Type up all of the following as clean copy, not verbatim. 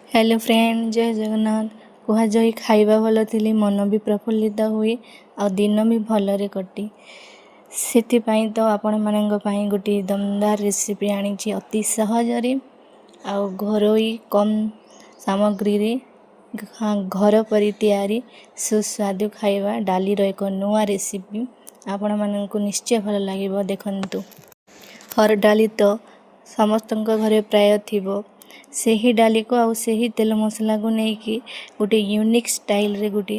Hello friend, ଜୟ ଜଗନ୍ନାଥ। କୁହାଯାଏ, ଖାଇବା ଭଲ ଥିଲେ ମନ ବି ପ୍ରଫୁଲ୍ଲିତ ହୁଏ ଆଉ ଦିନ ବି ଭଲରେ କଟେ। ସେଥିପାଇଁ ତ ଆପଣମାନଙ୍କ ପାଇଁ ଗୋଟିଏ ଦମଦାର ରେସିପି ଆଣିଛି। ଅତି ସହଜରେ ଆଉ ଘରୋଇ କମ୍ ସାମଗ୍ରୀରେ ଘର ପରି ତିଆରି ସୁସ୍ୱାଦୁ ଖାଇବା, ଡାଲିର ଏକ ନୂଆ ରେସିପି। ଆପଣମାନଙ୍କୁ ନିଶ୍ଚୟ ଭଲ ଲାଗିବ। ଦେଖନ୍ତୁ, ହରଡ଼ ଡାଲି ତ ସମସ୍ତଙ୍କ ଘରେ ପ୍ରାୟ ଥିବ। ସେହି ଡାଲିକୁ ଆଉ ସେହି ତେଲ ମସଲାକୁ ନେଇକି ଗୋଟେ ୟୁନିକ୍ ଷ୍ଟାଇଲରେ ଗୋଟେ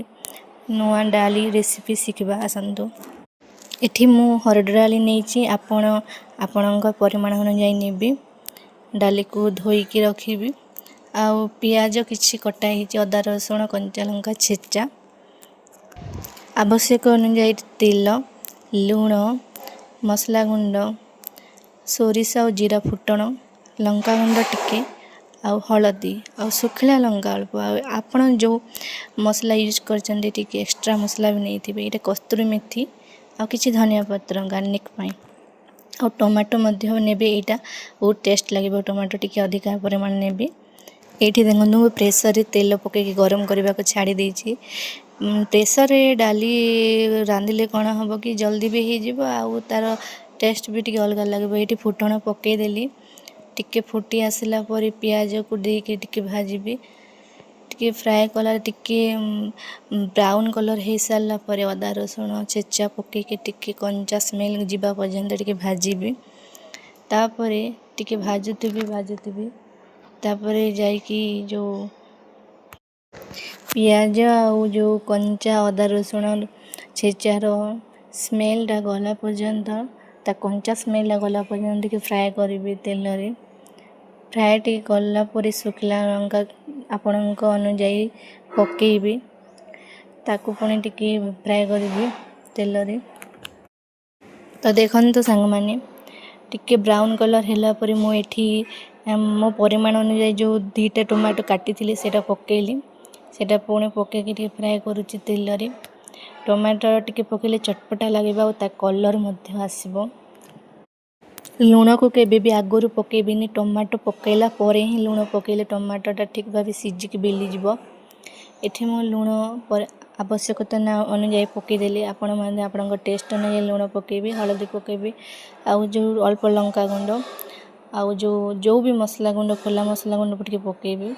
ନୂଆ ଡାଲି ରେସିପି ଶିଖିବା ଆସନ୍ତୁ। ଏଠି ମୁଁ ହରଡ଼ ଡାଲି ନେଇଛି, ଆପଣ ଆପଣଙ୍କ ପରିମାଣ ଅନୁଯାୟୀ ନେବେ। ଡାଲିକୁ ଧୋଇକି ରଖିବି ଆଉ ପିଆଜ କିଛି କଟା ହେଇଛି, ଅଦା, ରସୁଣ, କଞ୍ଚା ଲଙ୍କା ଛେଚା, ଆବଶ୍ୟକ ଅନୁଯାୟୀ ତେଲ, ଲୁଣ, ମସଲା ଗୁଣ୍ଡ, ସୋରିଷ ଆଉ ଜିରା ଫୁଟଣ, ଲଙ୍କା ଗୁଣ୍ଡ ଟିକେ ଆଉ ହଳଦୀ ଆଉ ଶୁଖିଲା ଲଙ୍କା ଅଳ୍ପ। ଆଉ ଆପଣ ଯେଉଁ ମସଲା ୟୁଜ୍ କରିଛନ୍ତି, ଟିକେ ଏକ୍ସଟ୍ରା ମସଲା ବି ନେଇଥିବେ। ଏଇଟା କସ୍ତୁରୀ ମେଥି ଆଉ କିଛି ଧନିଆ ପତ୍ର ଗାର୍ନିକ୍ ପାଇଁ ଆଉ ଟମାଟୋ ମଧ୍ୟ ନେବେ। ଏଇଟା ବହୁତ ଟେଷ୍ଟ ଲାଗିବ, ଟମାଟୋ ଟିକେ ଅଧିକା ପରିମାଣ ନେବେ। ଏଇଠି ଦେଖନ୍ତୁ, ମୁଁ ପ୍ରେସରରେ ତେଲ ପକାଇକି ଗରମ କରିବାକୁ ଛାଡ଼ି ଦେଇଛି। ପ୍ରେସରରେ ଡାଲି ରାନ୍ଧିଲେ କ'ଣ ହେବ କି ଜଲ୍ଦି ବି ହେଇଯିବ ଆଉ ତା'ର ଟେଷ୍ଟ ବି ଟିକେ ଅଲଗା ଲାଗିବ। ଏଇଠି ଫୁଟଣ ପକାଇଦେଲି। ଟିକେ ଫୁଟି ଆସିଲା ପରେ ପିଆଜକୁ ଦେଇକି ଟିକେ ଭାଜିବି। ଟିକେ ଫ୍ରାଏ କଲା, ଟିକେ ବ୍ରାଉନ୍ କଲର୍ ହେଇସାରିଲା ପରେ ଅଦା ରସୁଣ ଛେଚା ପକାଇକି ଟିକେ କଞ୍ଚା ସ୍ମେଲ୍ ଯିବା ପର୍ଯ୍ୟନ୍ତ ଟିକେ ଭାଜିବି। ତାପରେ ଟିକେ ଭାଜୁଥିବି ଭାଜୁଥିବି, ତାପରେ ଯାଇକି ଯେଉଁ ପିଆଜ ଆଉ ଯେଉଁ କଞ୍ଚା ଅଦା ରସୁଣ ଛେଚାର ସ୍ମେଲ୍ଟା ଗଲା ପର୍ଯ୍ୟନ୍ତ, ତା କଞ୍ଚା ସ୍ମେଲ୍ଟା ଗଲା ପର୍ଯ୍ୟନ୍ତ ଟିକେ ଫ୍ରାଏ କରିବି ତେଲରେ। ଫ୍ରାଏ ଟିକେ କଲା ପରେ ଶୁଖିଲା ଲଙ୍କା ଆପଣଙ୍କ ଅନୁଯାୟୀ ପକାଇବି। ତାକୁ ପୁଣି ଟିକେ ଫ୍ରାଏ କରିବି ତେଲରେ। ତ ଦେଖନ୍ତୁ ସାଙ୍ଗମାନେ, ଟିକେ ବ୍ରାଉନ୍ କଲର୍ ହେଲା ପରେ ମୁଁ ଏଠି ମୋ ପରିମାଣ ଅନୁଯାୟୀ ଯେଉଁ 2ଟା ଟମାଟୋ କାଟିଥିଲି, ସେଇଟା ପକାଇଲି। ସେଇଟା ପୁଣି ପକାଇକି ଟିକେ ଫ୍ରାଏ କରୁଛି ତେଲରେ। ଟମାଟୋ ଟିକେ ପକାଇଲେ ଚଟପଟା ଲାଗିବ ଆଉ ତା କଲର୍ ମଧ୍ୟ ଆସିବ। ଲୁଣକୁ କେବେ ବି ଆଗରୁ ପକାଇବିନି, ଟମାଟୋ ପକାଇଲା ପରେ ହିଁ ଲୁଣ ପକାଇଲେ ଟମାଟୋଟା ଠିକ୍ ଭାବେ ସିଝିକି ବେଲିଯିବ। ଏଠି ମୁଁ ଲୁଣ ଆବଶ୍ୟକତା ନା ଅନୁଯାୟୀ ପକାଇଦେଲି। ଆପଣମାନେ ଆପଣଙ୍କ ଟେଷ୍ଟ ଅନୁଯାୟୀ ଲୁଣ ପକାଇବେ, ହଳଦୀ ପକାଇବେ ଆଉ ଯେଉଁ ଅଳ୍ପ ଲଙ୍କା ଗୁଣ୍ଡ ଆଉ ଯେଉଁ ଯେଉଁ ବି ମସଲା ଗୁଣ୍ଡ, ଖୋଲା ମସଲା ଗୁଣ୍ଡ ଟିକେ ପକାଇବି।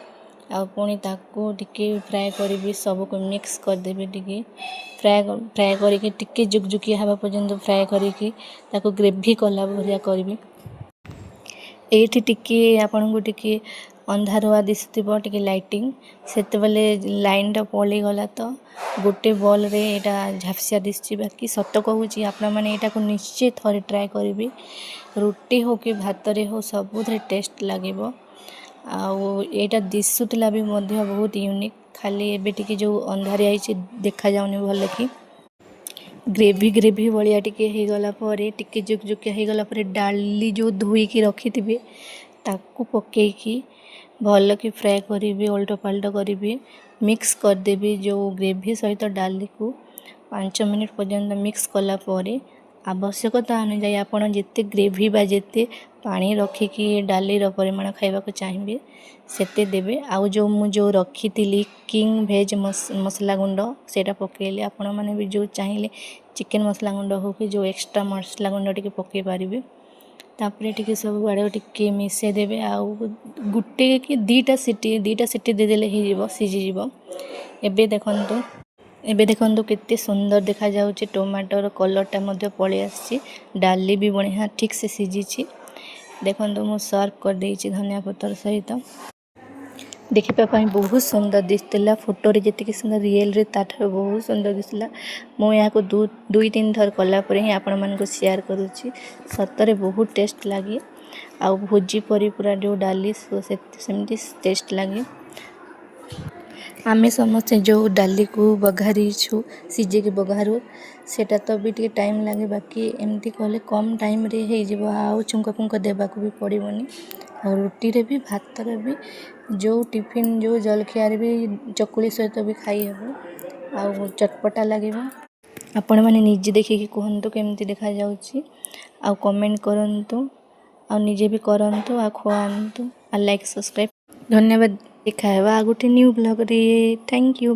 ଆଉ ପୁଣି ତାକୁ ଟିକେ ଫ୍ରାଏ କରିବି, ସବୁକୁ ମିକ୍ସ କରିଦେବି। ଟିକେ ଫ୍ରାଏ ଫ୍ରାଏ କରିକି, ଟିକେ ଜୁକଜୁକିଆ ହେବା ପର୍ଯ୍ୟନ୍ତ ଫ୍ରାଏ କରିକି ତାକୁ ଗ୍ରେଭି କଲା ଭଳିଆ କରିବି। ଏଇଠି ଟିକେ ଆପଣଙ୍କୁ ଟିକେ ଅନ୍ଧାରୁଆ ଦିଶୁଥିବ ଟିକେ ଲାଇଟିଂ, ସେତେବେଳେ ଲାଇନ୍ଟା ପଳେଇଗଲା ତ ଗୋଟେ ବଲ୍ରେ ଏଇଟା ଝାପ୍ସା ଦିଶୁଛି। ବାକି ସତ କହୁଛି, ଆପଣମାନେ ଏଇଟାକୁ ନିଶ୍ଚୟ ଥରେ ଟ୍ରାଏ କରିବେ। ରୁଟି ହଉ କି ଭାତରେ ହଉ, ସବୁଥିରେ ଟେଷ୍ଟ ଲାଗିବ। ଆଉ ଏଇଟା ଦିଶୁଥିଲା ବି ମଧ୍ୟ ବହୁତ ୟୁନିକ୍। ଖାଲି ଏବେ ଟିକେ ଯେଉଁ ଅନ୍ଧାରିଆ ହେଇଛି, ଦେଖାଯାଉନି ଭଲ କି। ଗ୍ରେଭି ଗ୍ରେଭି ଭଳିଆ ଟିକେ ହେଇଗଲା ପରେ, ଟିକେ ଜୁକଜୁକିଆ ହେଇଗଲା ପରେ, ଡାଲି ଯେଉଁ ଧୋଇକି ରଖିଥିବେ, ତାକୁ ପକାଇକି ଭଲକି ଫ୍ରାଏ କରିବି, ଓଲଟ ପାଲଟ କରିବି, ମିକ୍ସ କରିଦେବି ଯେଉଁ ଗ୍ରେଭି ସହିତ ଡାଲିକୁ। 5 ମିନିଟ୍ ପର୍ଯ୍ୟନ୍ତ ମିକ୍ସ କଲା ପରେ ଆବଶ୍ୟକତା ଅନୁଯାୟୀ ଆପଣ ଯେତେ ଗ୍ରେଭି ବା ଯେତେ ପାଣି ରଖିକି ଡାଲିର ପରିମାଣ ଖାଇବାକୁ ଚାହିଁବେ, ସେତେ ଦେବେ। ଆଉ ଯେଉଁ ମୁଁ ଯେଉଁ ରଖିଥିଲି କିଙ୍ଗ ଭେଜ୍ ମସଲା ଗୁଣ୍ଡ, ସେଇଟା ପକାଇଲି। ଆପଣମାନେ ବି ଯେଉଁ ଚାହିଁଲେ ଚିକେନ୍ ମସଲା ଗୁଣ୍ଡ ହେଉ କି ଯେଉଁ ଏକ୍ସଟ୍ରା ମସଲା ଗୁଣ୍ଡ ଟିକେ ପକାଇ ପାରିବେ। ତାପରେ ଟିକେ ସବୁଆଡ଼େ ଟିକେ ମିଶାଇ ଦେବେ ଆଉ ଗୋଟେ କି 2ଟା ସିଟି, 2ଟା ସିଟି ଦେଇଦେଲେ ହେଇଯିବ, ସିଝିଯିବ। ଏବେ ଦେଖନ୍ତୁ କେତେ ସୁନ୍ଦର ଦେଖାଯାଉଛି। ଟମାଟୋର କଲର୍ଟା ମଧ୍ୟ ପଳେଇ ଆସିଛି, ଡାଲି ବି ବଢ଼ିଆ ଠିକ୍ ସେ ସିଝିଛି। ଦେଖନ୍ତୁ, ମୁଁ ସର୍ଭ କରିଦେଇଛି ଧନିଆ ପତ୍ର ସହିତ। ଦେଖିବା ପାଇଁ ବହୁତ ସୁନ୍ଦର ଦିଶୁଥିଲା। ଫଟୋରେ ଯେତିକି ସୁନ୍ଦର, ରିଏଲ୍ରେ ତା'ଠାରୁ ବହୁତ ସୁନ୍ଦର ଦିଶୁଥିଲା। ମୁଁ ଏହାକୁ ଦୁଇ ତିନି ଥର କଲା ପରେ ହିଁ ଆପଣମାନଙ୍କୁ ସେୟାର କରୁଛି। ସତରେ ବହୁତ ଟେଷ୍ଟ ଲାଗେ ଆଉ ଭୋଜି ପରି ପୁରା ଯେଉଁ ଡାଲି, ସେମିତି ଟେଷ୍ଟ ଲାଗେ। ଆମେ ସମସ୍ତେ ଯେଉଁ ଡାଲିକୁ ବଘାରିଛୁ, ସିଝେଇକି ବଘାରୁ, ସେଇଟା ତ ବି ଟିକେ ଟାଇମ୍ ଲାଗେ। ବାକି ଏମିତି କଲେ କମ୍ ଟାଇମ୍ରେ ହେଇଯିବ ଆଉ ଛୁଙ୍କ ଫୁଙ୍କ ଦେବାକୁ ବି ପଡ଼ିବନି। ଆଉ ରୁଟିରେ ବି, ଭାତରେ ବି, ଯେଉଁ ଟିଫିନ୍, ଯେଉଁ ଜଳଖିଆରେ ବି, ଚକୁଳି ସହିତ ବି ଖାଇହେବ ଆଉ ଚଟପଟା ଲାଗିବ। ଆପଣମାନେ ନିଜେ ଦେଖିକି କୁହନ୍ତୁ କେମିତି ଦେଖାଯାଉଛି ଆଉ କମେଣ୍ଟ କରନ୍ତୁ ଆଉ ନିଜେ ବି କରନ୍ତୁ ଆଉ ଖୁଆନ୍ତୁ ଆଉ ଲାଇକ୍, ସବସ୍କ୍ରାଇବ୍। ଧନ୍ୟବାଦ। ଦେଖା ହେବା ଆଉ ଗୋଟେ ନ୍ୟୁ ବ୍ଲଗ୍ରେ। Thank you.